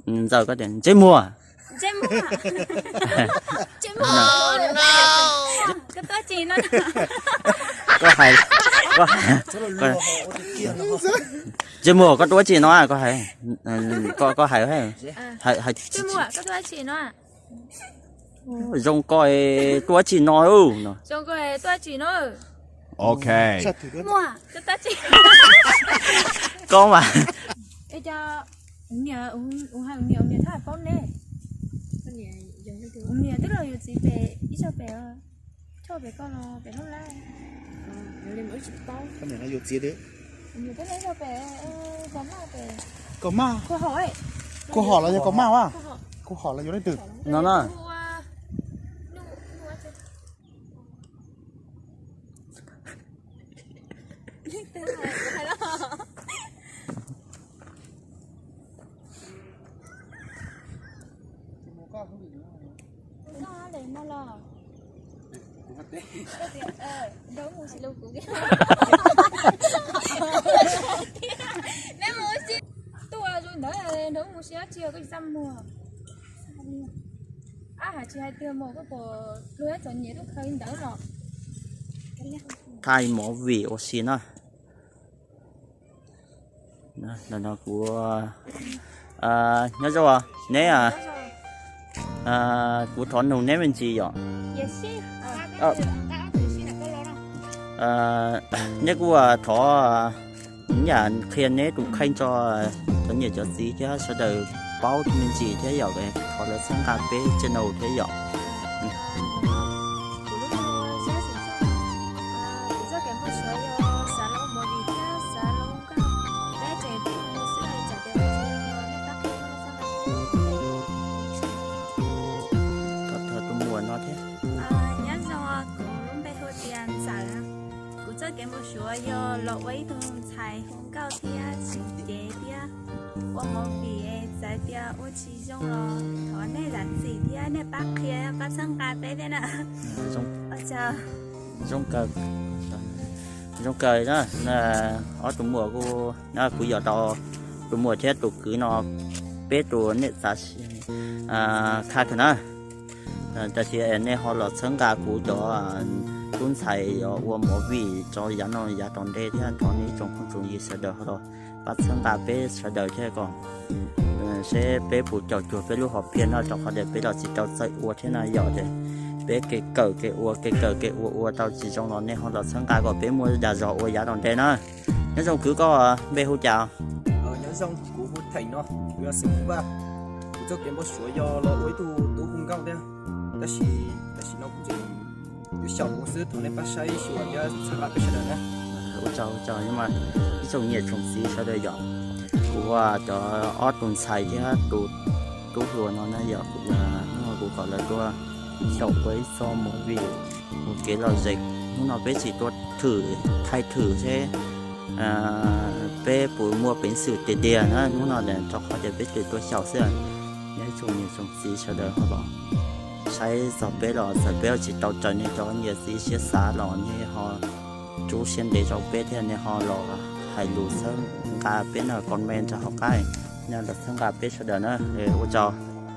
Ntxawm koj tias Ntsej Muag. Koj hais, Ntsej Muag koj tuaj tsi no, koj hais, koj hais, hais, zoo koj tuaj tsi no no. Ok. Koj mas. Koj maj, kuv hom los yog koj maj a? Kuv hom los yog leej twg no na? Tuaj zoo ntawd nrog mus si dab tsi koj tsis txaj muag. Ab, hais tsis hais tiag mas koj puas pluag txom nyem tuaj khaws li ntawd los. Thaij movie ua si na. Ntawm no kuv, nyob zoo neb, kuv thov nug neb me ntsis yom. Neb kuj thov, yam qhia neb tus kheej tso cov niam cov txiv thiab sawv daws paub me ntsis thiab yom, thov lawv txhawb nqa peb channel thiab yom. Thov tus muam no thiab. Nyob zoo, kuv lub npe hu tias Ntxawm. Kuv txoj kev mus Suav yog los ua ib tug ntxhais hu nkauj thiab tsis cev thiab ua movie, txawm tias ua tsis zoo los thov nej zam txim thiab nej pab qhia pab txhawb nqa peb thiab na. Zoo kawg, zoo kawg na. Ob tus muam, kuv yog tau tus muam thiab tus kwv no, peb tus niam txiv khaj kawg na. Tab sis nej ho los txhawb nqa kuv cov tub ntxhais ua movie tso yav no yav tom ntej thiab, thov nej tsoom phooj tsoom ywg sawv daws ho los pab txhawb nqa peb sawv daws thiab kom seb peb puas caum cuag peb lub hom phiaj no, rau qhov tias peb los tsis tau txawj ua thiab na yom. Ces peb kev kawm kev ua kev kawm kev ua ua tau tsis zoo los nej ho los txhawb nqa kom peb muaj dag zog ua yav tom ntej na. Nyob zoo kwv, koj npe hu cas? Nyob zoo, kuv hu Theem no, kuv yog xeem Hmoob Vaj. Kuv txoj kev npau suav yog los ua ib tug tub hu nkauj thiab, tab sis tam sim no kuv tseem yuav xyaum kuv xwb, thov nej pab saib xyuas thiab txhawb nqa peb sawv daws na. Ua tsaug, ua tsaug, ib tsoom niam tsoom txiv sawv daws yom. Kuv cov ob tug ntxhais thiab tus tub hluas no na yom, kuv kom lawv tuaj xyaum ua ib txoj movie mus kev lom zem. Hnub no peb tsis tuaj thwm, thaij thwm seb peb puas muaj peev xwm tiag tiag na. Hnub no rau qhov tias peb tseem tuaj xyaum xwb. Nyob ib tsoom niam tsoom txiv sawv daws ho los saib txog peb los txawm peb tsis tau raws nej cov niam txiv siab xav los nej ho rub siab ntev rau peb thiab nej ho los hais lus txhawb nqa peb na, comment rau hauv qab, nej los txhawb nqa peb sawv daws na. Ua tsaug.